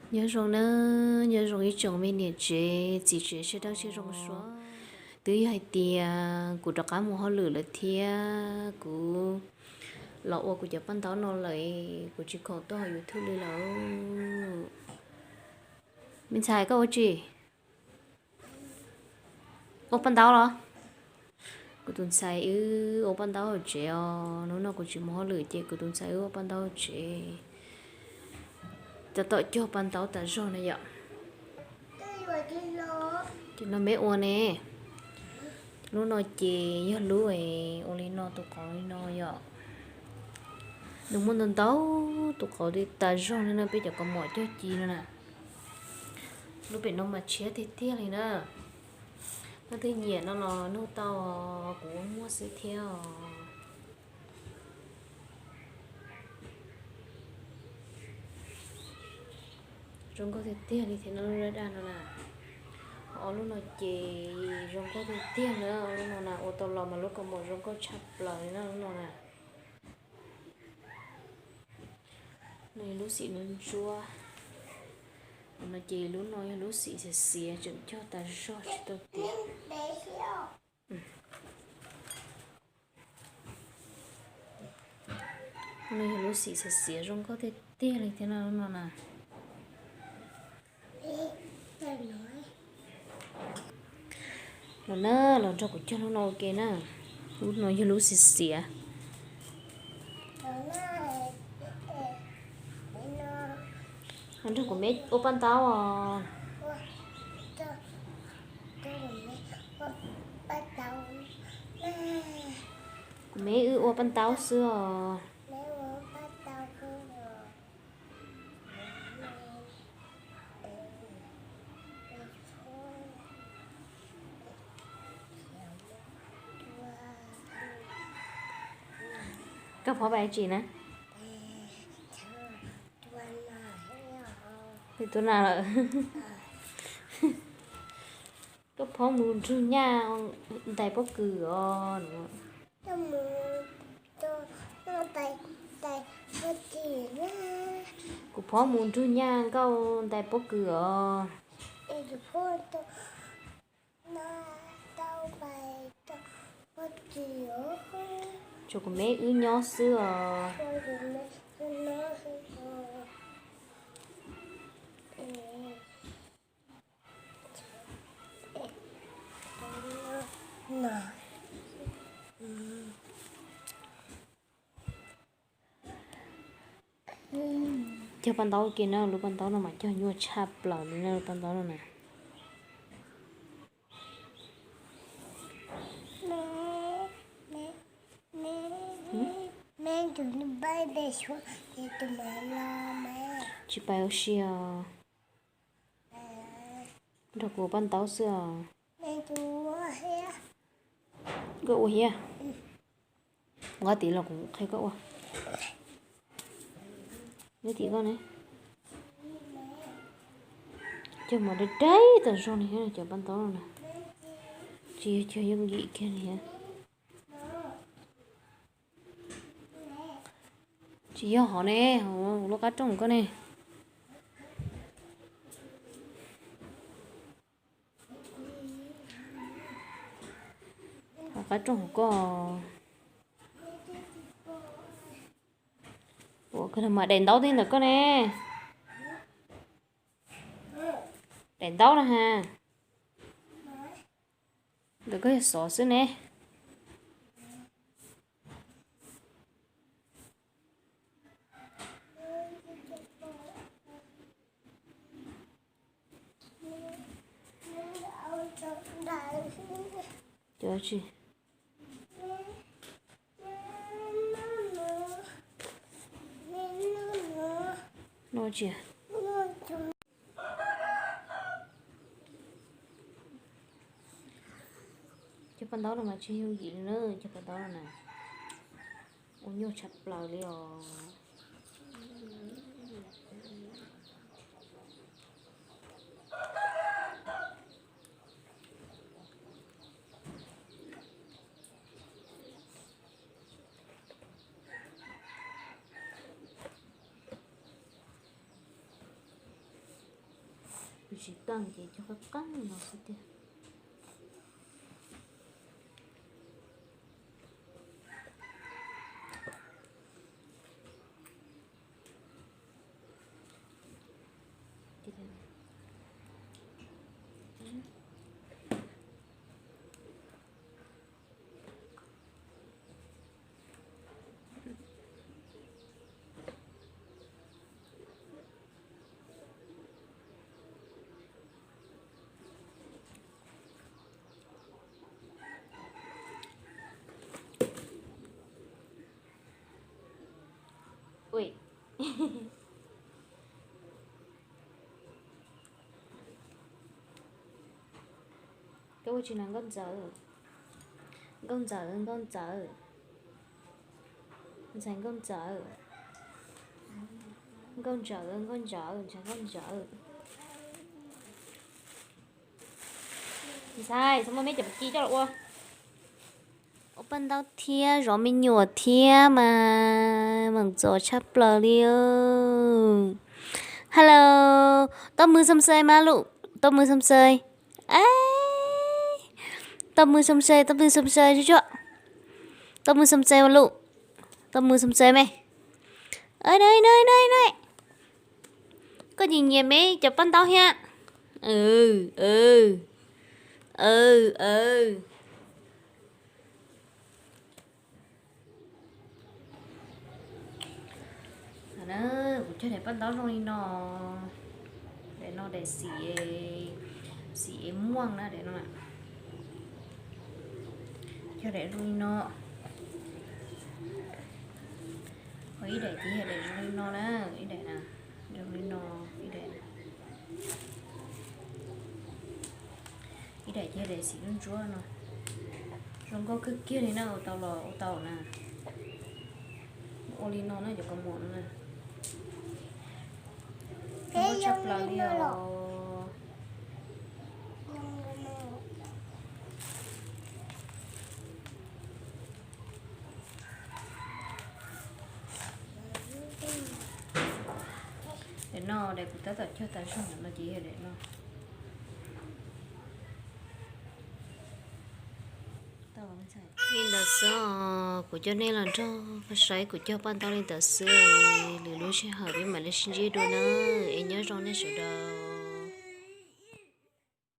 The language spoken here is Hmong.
Nyob zoo nawb, nyob zoo ib tsoom me niam tsev txiv tsev sawv daws sawv zoo sua. Twb yog hais tias kuv rov qab mus hauj lwm lawm thiab kuv los ua kuv cov paj ntaub no lawm, kuv tsis khoom tuaj hauv YouTube li lawm. Me ntxhais, koj ua tsi? Ua paj ntaub los? Kuv tus ntxhais wb ua paj ntaub hauv tsev os. Hnub no kuv tsis mus hauj lwm ces kuv tus ntxhais wb ua paj ntaub hauv tsev. Tab tom cog paj ntaub tas zog na yom. Ces no peb ua ne. Lub no ces yog lub ua li no, tus qauv li no yom. Nws muaj ntau ntau tus qauv li tas zog li no, peb cov kaus mom cog ci no na. Lub pem no mas tshiab tiag tiag li na. Leej twg nyiam no los nug tau, kuv muaj xwb thiab os. Zoo nkauj tiag tiag li thiab no, lub daj daj no na. Ob lub no ces zoo nkauj tiag tiag na, ob lub no na, ua tau los mas lub kaus mom zoo nkauj tshaj plaws li na, lub no na. No yog lub xim ntsuab ntsuab. No ces lub no yog lub xim xiav xiav, tseem cog tas zog tsis tau tiav. No yog lub xim xiav xiav zoo nkauj tiag tiag li thiab no, lub no na. Los na, los nrog kuv cog lub no ua ke na. Lub no yog lub xim xiav. Los nrog kuv me ua paj ntaub os. Kuv me wb ua paj ntaub xwb os. Koj phob pais tsi na? Peb tua nas lawm. Koj phob mus nrug nyaj ntais pob kws os. Kuv phob mus nrug nyaj nkauj ntais pob kws os. Tshuav kuv me wb nyob xwb os. Cog paj ntaub kiag na, lub paj ntaub no mas cog nyuaj tshaj plaws li na, lub paj ntaub no na. Tsis pais ua si os. Nrog kuv ua paj ntaub xwb os. Koj ua thiab. Nqa tim los kuv qhia koj ua. Nyob tim koj ne. Cog mas dai dai tas zog li thiab cov paj ntaub no na. Tsis yog cog yooj yim kiag li thiab. Tsis yog hov ne, hov lub qab rooj koj ne. Hov qab rooj hauv koj. Ua kawg mas daim ntaub tib ntawm koj ne. Daim ntaub na ha. Ntawm koj yog xov xwb ne. Cov tsis. No tsis. Cov paj ntaub no mas tsis yooj yim li na, cov paj ntaub no na. Ua nyuaj tshaj plaws li os. Kuv tsis tau ces cog qab qab no xwb tiag. Ui, koj ua tsis na nkauj ntxawm? Nkauj ntxawm, nkauj ntxawm, ntxhais nkauj ntxawm, nkauj ntxawm, nkauj ntxawm, ntxhais nkauj ntxawm. Ntxhais, txhob muab meb cov pab ci coj los ua. Ua paj ntaub thiab zov me nyuam thiab mas meem txom tshaj plaws li. Hello, tau mws xom xai mas Lus, tau mws xom xai. Tau mws xom xai, tau mws xom xai tsuag tsuag. Tau mws xom xai mas Lus, tau mws xom xai me. Koj nyiam nyiam meb cov paj ntaub thiab? Kuv cog daim paj ntaub zoo li no. Daim no daim xim, xim es muaj na daim no. Cog daim zoo li no. Ho ib daim ces yog daim zoo li no na, ib daim na, zoo li no, ib daim. Ib daim ces yog daim xim ntsuab ntsuab no. Zoo nkauj kawg kiag li na, ua tau los ua tau na. Ua li no na cov kaus mom no na. Zoo nkauj tshaj plaws li os. Daim no daim kuv tab tom cog tas zog ntawm no ces yog daim no. Li ntawd xwb os, kuv coj nej los nrog saib kuv cog paj ntaub li ntawd xwb. Lwm lub sij hawm peb mam li sib ntsib dua na, es nyob zoo nej sawv daws.